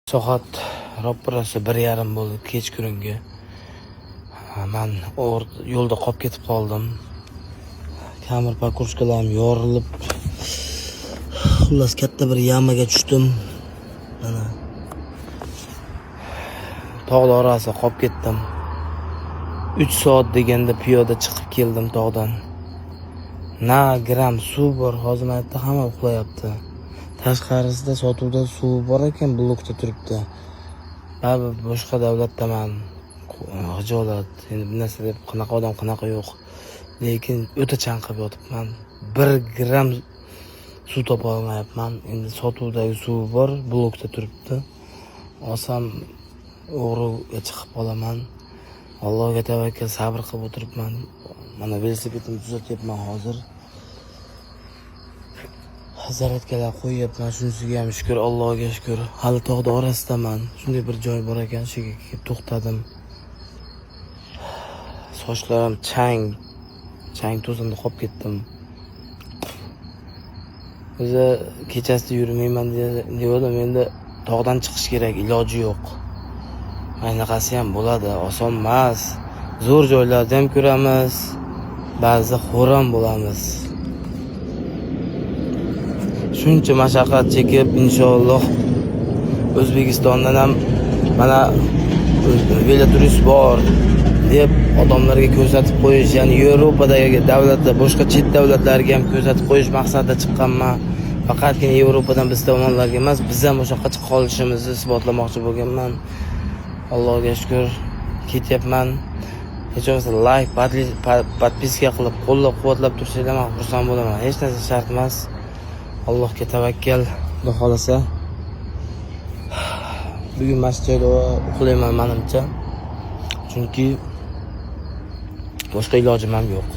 Soat roppa-rosa 1:30 bo'ldi kechqurungi. Man yo'lda qolib ketib qoldim. Kamir покрышка larim yorilib, xullas, katta bir яма ga tushdim. Mana, tog'lar orasida qolib ketdim. 3 soat deganda piyoda chiqib keldim tog'dan. Na gram suv bor, hozir mana yerda hamma uxlayapti. Tashqarisida sotuvda suv bor ekan, blokda turibdi. Baribir boshqa davlatdaman. Xijolat. Endi bu narsa deb qanaqa odam, qanaqa yo'q. Lekin o'ta chanqab yotibman. 1 gram suv topa olmayapman. Endi sotuvdagi suv bor, blokda turibdi. Olsam, o'g'riga chiqib qolaman. Allohga tavakkal, sabr qilib o'tiribman. Mana, velosipedimni tuzatyapman hozir. Зарядка lar qo'yyapman, shunisiga ham shukur, Allohga shukur. Hali tog'da orasidaman. Shunday bir joy bor ekan, shu yerga kelib to'xtadim. Sochlarim chang, chang to'zonda qolib ketdim. O'zi kechasida yurmayman degandim, endi tog'dan chiqish kerak, iloji yo'q. Anaqasi ham bo'ladi, oson emas. Zo'r joylarni ham ko'ramiz, ba'zida xo'r ham bo'lamiz. Shuncha mashaqqat chekib, inshaalloh, O'zbekistondan ham mana veloturist bor deb odamlarga ko'rsatib qo'yish, ya'ni Yevropadagi davlatlar, boshqa chet davlatlarga ham ko'rsatib qo'yish maqsadida chiqqanman. Faqatgina Yevropadan biz tomonlarga emas, biz ham o'sha yoqqa chiqa olishimizni isbotlamoqchi bo'lganman. Allohga shukur, ketyapman. Hech bo'lmasa layk, подписка qilib, qo'llab-quvvatlab tursanglar, men xursand bo'laman. Hech narsa shart emas. Allohga tavakkal, Xudo xolasa. Bugun mana shu joyda uxlayman manimcha. Chunki boshqa ilojim ham yo'q.